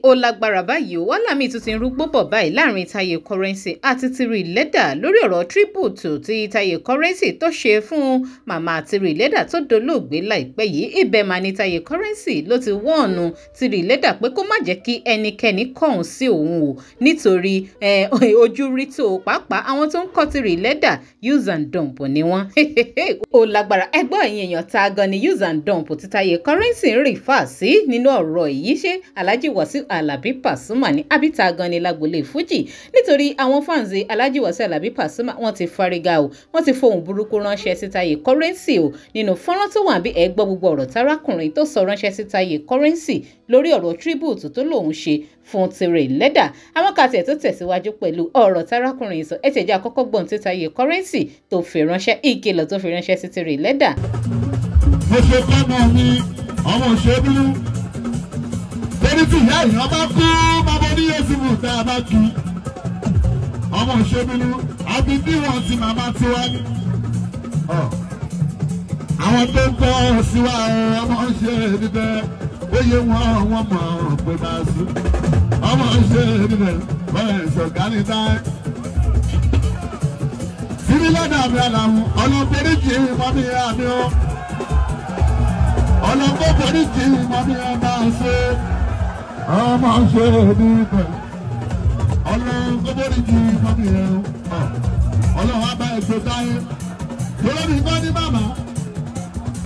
Ó lágbára báyìí ó, wàhálà míì tún ti ń rúgbó bọ̀ báyìí láàrin Taye Currency àti Tiri Leather lórí ọ̀rọ̀ tribute tí Taye Currency tó ṣe fún màmá Tiri Leather tó dolóògbé láìpẹ́ yìí. Ibẹ̀ mà ní Taye Currency ló ti wọ́ọ̀nù Tiri Leather pé kó má jẹ́ kí ẹnikẹ́ni kọ̀hún sí òun o, nítorí ojú rí tó, pàápàá àwọn tó ń kọ́ Tiri Leather use and dump ni wọ́n. Ó lágbára, ẹgbọ́n ẹ̀yin èèyàn, ta gan ni use and dump tí Taye Currency ń rì fà sí nínú ọ̀rọ̀ yìí? Ṣé Alhaji Wasiu Alabi Pasuma ní abita gan ni lágbolé Fuji? Nítorí àwọn fans Alhaji Wasiu Alabi Pasuma wọ́n ti fárígá o, wọ́n ti fohùn burúkú ránṣẹ́ sí Taye Currency o. Nínú fọ́nrán tó wà bí, ẹ gbọ́ gbogbo ọ̀rọ̀ tárákùnrin tó sọ ránṣẹ́ sí Taye Currency lórí ọ̀rọ̀ tribute tó lòun ṣe fún Tiri Leather. Àwọn kàtẹ́ tó tẹ̀síwájú pẹ̀lú ọ̀rọ̀ tárákùnrin sọ, ẹ tẹ̀jẹ́ àkọ́kọ́ gbọ̀n tí Taye Currency tó fi ránṣẹ́, ìkìlọ̀ tó fi ránṣẹ́ sí Tiri Leather. Mo ṣe fọ́mọ mi, ọmọ òṣèlú torí tí ìyá èèyàn bá kú, bàbá oníyèsùbù tá a bá kú, ọmọ òṣèlú àbí bí wọn ti màmá tiwa ní. Àwọn tó ń kọ́ sí wa, ọmọ ṣe bíbẹ́ oyè wọn, wọn mọ̀ pé máa sùn, ọmọ ṣe bíbẹ́ bẹ́ẹ̀ sọ̀gá ní táyé. Tiri Leather mi àlàmú, ọlọ́pẹ̀rẹ̀jì mọ́mí àmì ọ́, ọlọ́pẹ̀rẹ̀jì mọ́mí ẹ̀ máa ṣe, ọmọ ṣe bíbẹ́, ọlọ́pẹ̀rẹ̀jì mọ́mí ẹ̀, ọlọ́wọ́ abá ẹ̀gbẹ́ táyé. Tọ́lọ́mì kọ́ ní màmá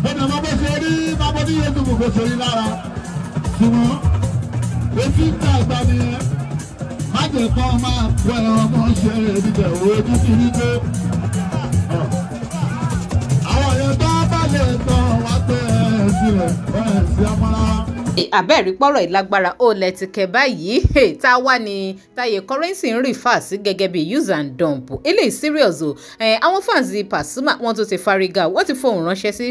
bọ́dà máa bó ṣe rí, máa bó ní yéésù kò ṣe rí lára, ṣùgbọ́n etí ń dàgbà nìyẹn. Má jẹ́ kọ́ máa pẹ́, ọmọ ṣe bíbẹ̀, ojú ti rí pé àwọn èèyàn tó bá lè tọ́ wá pẹ́ sílẹ̀ ẹ̀ sí ọmọlára. Àbẹ́ẹ̀rí pọ̀rọ̀ ìlágbára, ó lẹ ti kẹ báyìí. Tá a wá ní Taye Currency ń refer sí gẹ́gẹ́ bí use and dump? Eléyìí serious o. Àwọn fans Pasuma wọ́n tún ti fárígá, wọ́n ti fohùn ránṣẹ́ sí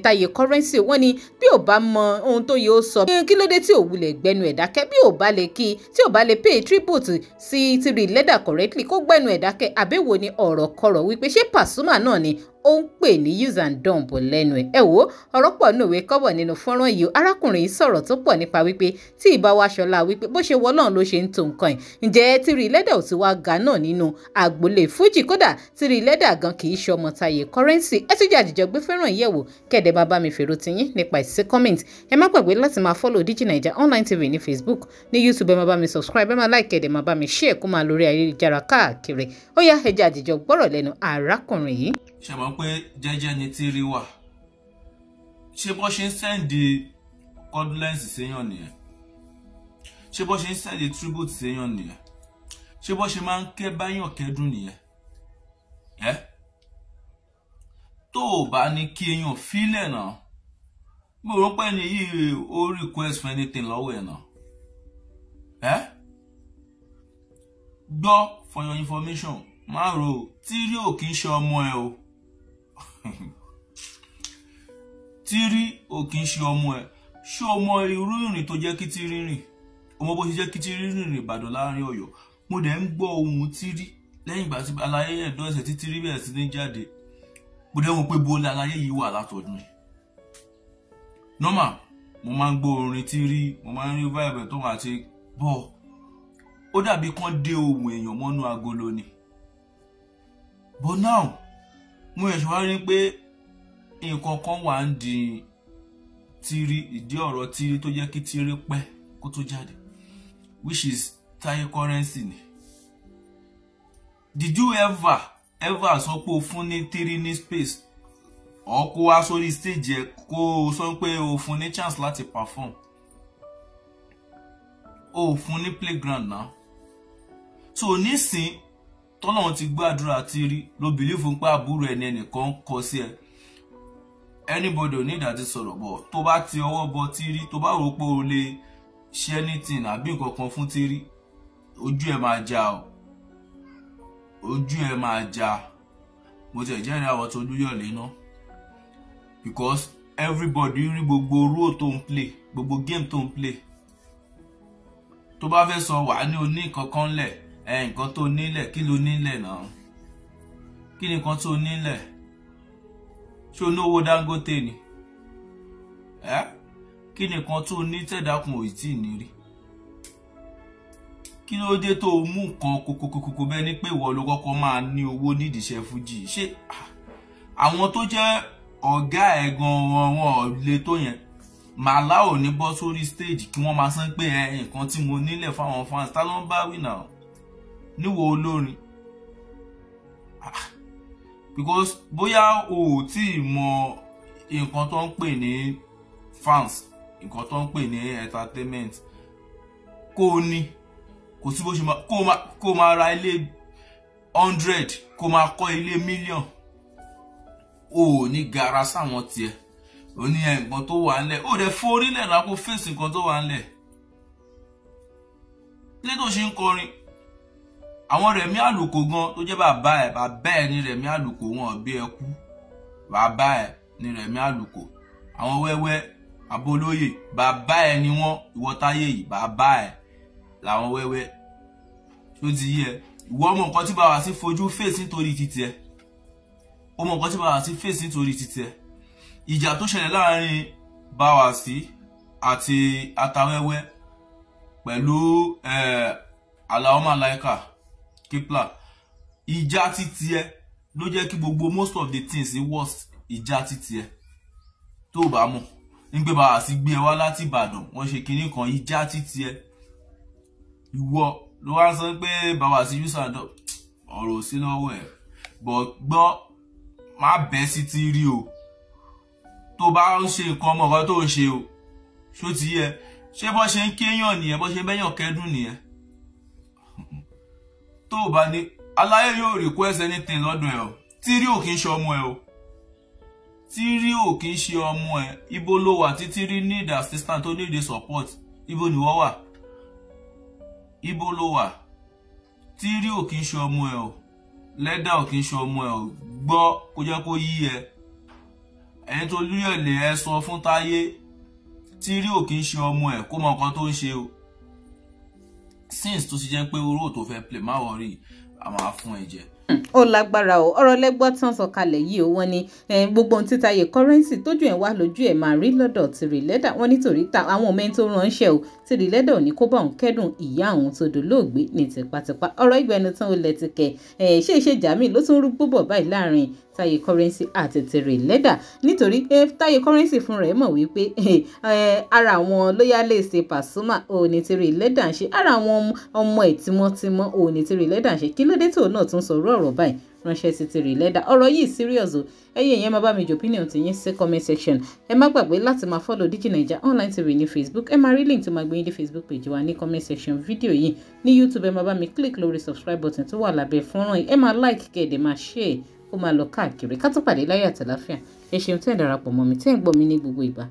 Taye Currency. Wọ́n ní bí ò bá mọ ohun tó yẹ ó sọ, kí ló dé tí ò wulẹ̀ gbẹnu ẹ̀ dákẹ́? Bí ò bá lè kí, tí ò bá lè pay tribute sí Tiri Leather correctly, kó gbẹnu ẹ̀ dákẹ́. Àbẹ̀wò ni ọ̀rọ̀ kọ̀rọ̀ wípé ṣé Pasuma náà ni ó ń pè ní use and dump lẹ́nu ẹ̀? Ẹ wo, ọ̀rọ̀ pọ̀ nínú ìwé kọ́bọ̀ nínú fọ́nrán yìí. Arákùnrin yìí sọ̀rọ̀ tó pọ̀ nípa wípé tí ìbá wa ṣọlá wípé bó ṣe wọ́ náà ló ṣe ń to nǹkan ẹ̀, ǹjẹ́ Tiri Leather ò ti wá ga náà nínú àgbólé Fuji? Kódà Tiri Leather gan kì í ṣe ọmọ Taye Currency. Ẹ tún jẹ́ àjìjọ gbé fẹ́ràn yẹ̀wò, kẹ̀dẹ̀ máa bá mi fèrò tiyín nípa ìsí comment. Ẹ má gbàgbé láti máa follow Digi Naija Online TV ní Facebook, ní YouTube. Ẹ máa bá mi subscribe, ẹ máa like, kẹ̀dẹ̀ máa bá mi share kó máa lórí ayélujára káàkiri. Ó yá, ẹ jẹ́ àjìjọ gbọ́rọ̀ lẹ́nu arákùnrin yìí. Ṣe mọ̀ pé jẹ́jẹ́ ni Tiri wà? Ṣé bó ṣe ń send condolence séyàn nìyẹn? Ṣé bó ṣe ń send tribute séyàn nìyẹn? Ṣé bó ṣe máa ń kẹ́ báyàn kẹ́dùn nìyẹn? Ẹ́ tó o bá ní kí èèyàn fílẹ̀ náà, mo rò pé ní yìí ó request for anything lọ́wọ́ ẹ̀ náà. Ẹ́ gbọ́, for your information, má ro Tiri ò kì í ṣe ọmọ ẹ o. Tiri ò kì í ṣe ọmọ ẹ. Ṣé o mọ irú ìrìn tó jẹ́ kí Tiri rìn? O mọ bó ṣe jẹ́ kí Tiri rìn Ìbàdàn láàrin Ọ̀yọ́? Mo dẹ̀ ń gbọ́ ohùn Tiri lẹ́yìn ìgbà tí aláyé ẹ̀dọ́ ẹ̀sẹ̀ tí Tiri bẹ̀rẹ̀ sí ní jáde. Mo dẹ̀ wọ́n pé bó aláyé yìí wà látọ̀dún yìí. Normal, mo máa ń gbọ́ orin Tiri, mo máa ń rí vibe tó máa ti bọ̀, ó dàbí kán dé ohùn èèyàn mọ́nú agolo ni. But now mo ẹ̀ṣọ́ wá rí pé nǹkan kan wà ń di Tiri, ìdí ọ̀rọ̀ Tiri tó jẹ́ kí Tiri pẹ́ kó tó jáde, which is Taye Currency ni. Did you ever ever sọ pé o fún ní Tiri ní space or kó wá sórí stage ẹ, kó o sọ pé o fún ní chance láti perform? O fún ní playground now. So nísìn tọ́lọ́run ti gbàdúrà Tiri ló believe pé àbúrò ẹni ẹnìkan kọ sí ẹ, anybody ò ní ìdá ti sọ̀rọ̀ bọ̀. Tó bá ti ọwọ́ bọ Tiri, tó bá rò pé o lè ṣe anything àbí nǹkan kan fún Tiri, ojú ẹ máa já o, ojú ẹ máa já. Mo tẹ̀ jẹ́rìí àwọn tó lúyọ̀lé ná, because everybody rí gbogbo role tó ń play, gbogbo game tó ń play. Tó bá fẹ́ sọ wà ní oní nǹkan kan lẹ̀ ẹ, nǹkan tó nílẹ̀, kí ló nílẹ̀ náà? Kí ni nǹkan tó nílẹ̀? Ṣé o náwó Dangote ni ẹ? Kí ni nǹkan tó ní tẹ̀dákun ò tí ì ní rí? Kí ló dé tó mú nǹkan kokokokoko bẹ́ẹ̀ ni pé ìwọ ló kọ́kọ́ máa ní owó nídìí iṣẹ́ fújì? Ṣé àwọn tó jẹ́ ọ̀gá ẹ̀ gan-an wọn ò le tó yẹn? Màlá ò ní bọ́ sórí stage kí wọ́n máa sán pé ẹ nǹkan tí mo nílẹ̀ fáwọn fans, ta ló ń bá wí náà níwọ̀ olórin? Because bóyá o ò tí ì mọ nǹkan tó ń pè ní fans, nǹkan tó ń pè ní entertainment, kó o ní kò sí bó ṣe máa kó o máa ra ilé 100, kó o máa kọ́ ilé mílíọ̀n, o ò ní gara sáwọn tiẹ̀. Ó ní nǹkan tó wà ńlẹ̀, ó dẹ̀ forílẹ̀ náà kó fèsì nǹkan tó wà ńlẹ̀. Ilé tó ṣe ń kọrin, àwọn Rẹ̀mí Àlùkò gan tó jẹ́ bàbá ẹ̀, bàbá ẹ̀ ní Rẹ̀mí Àlùkò, wọn bí ẹ kú, bàbá ẹ̀ ní Rẹ̀mí Àlùkò. Àwọn Wẹ́wẹ́ Abolóyè, bàbá ẹ̀ ni wọ́n. Ìwọ Táyé yìí, bàbá ẹ̀ làwọn Wẹ́wẹ́. Tó ti yé ẹ, ìwọ mọ nǹkan tí bàbá sí fojú fèsì nítorí títí ẹ, ó mọ nǹkan tí bàbá sí fèsì nítorí títí ẹ. Ìjà tó ṣẹlẹ̀ láàrin Báwàsí àti Atawẹ́wẹ́ pẹ̀lú Alao Malaika Kipla, ìjà títí ẹ ló jẹ́ kí gbogbo most of the things worst. Ìjà títí ẹ tó bá mọ̀ nígbẹ́ Báwàsí gbé ẹ wá láti Ìbàdàn, wọ́n ṣe kinní kan, ìjà títí ẹ. Ìwọ ló wá sọ pé Báwàsí use and dump, ọ̀rọ̀ sí lọ́wọ́ ẹ̀ bọ̀ gbọ́, má bẹ́ sí ti rí o. Tó bá ń ṣe nǹkan ọmọ kan tó ń ṣe o, ṣó ti yẹ? Ṣé bọ́ ṣe ń kéèyàn nìyẹn? Bọ́ ṣe ń bẹ́yàn kẹ́dùn nìyẹn? Tó o bá ní aláyé yóò request anything lọ́dọ̀ ẹ̀ o. Tírí ò kí ń ṣe ọmọ ẹ o, Tírí ò kí ń ṣe ọmọ ẹ. Ibo ló wà tí Tírí need assistant, tó need support? Ibo ni wọ́n wà? Ibo ló wà? Tírí ò kí ń ṣe ọmọ ẹ o, Lẹ́dà ò kí ń ṣe ọmọ ẹ o. Gbọ́ kó jẹ́ kó yí ẹ, ẹni tó lúyọ̀ lè ẹ sọ fún Táyé, Tírí ò kí ń ṣe ọmọ ẹ, kó mọ nǹkan tó ń ṣe o. Since tó ti jẹ́ pé oró tó fẹ́ play, má worry, a máa fún ẹ jẹ. Ó lágbára o, ọ̀rọ̀ lẹ́gbọ́ tán sọ kalẹ̀ yìí o. Wọ́n ní gbogbo ohun tí Táyé Currency tójú ẹ̀ wá lójú ẹ̀ máa rí lọ́dọ̀ Tiri Leather. Wọ́n nítorí àwọn ọmọ ẹni tó ránṣẹ́ o, Tiri Leather ò ní kó bá òun kẹ́dùn ìyá òun tó dolóògbé ní tipátipá. Ọ̀rọ̀ ìgbẹ́nu tán ó lẹ ti kẹ̀ ṣé ìṣe jàmí ló tún rú gbúbọ̀ báyìí láàrin Táyé Currency àti Tiri Leather, nítorí Táyé Currency fún rẹ̀ mọ̀ wípé ara àwọn loyalist Pasuma ò ní Tiri Leather ń ṣe, ara àwọn ọmọ ẹ̀ tímọ́tímọ́ ò ní Tiri Leather ń ṣe. Kí ló dé tóun náà tún sọ̀rọ̀ ọ̀rọ̀ báyìí ránṣẹ́ sí Tiri Leather? Ọ̀rọ̀ yìí serious o. Ẹ̀yin èèyàn, máa bá mi jọ opinion ti yín sí comment section. Ẹ má gbàgbé láti máa follow Digi Naija Online TV ní Facebook. Ẹ máa rí link tó máa gbé yín dé Facebook page wa ní comment section fídíò yìí. Ní YouTube, ẹ máa bá mi click lórí subscribe button tó wà lábẹ́ fọ́nrán yìí. Ẹ máa like, kẹ́ ẹ máa share, kó máa lọ káàkiri. Ká tó pàdé láyọ̀ àtàláfíà. Ẹ ṣeun tẹ́ ẹ̀ darapọ̀ mọ́ mi, tẹ́ ẹ̀ ń gbọ́ mi ní gbogbo ìgbà.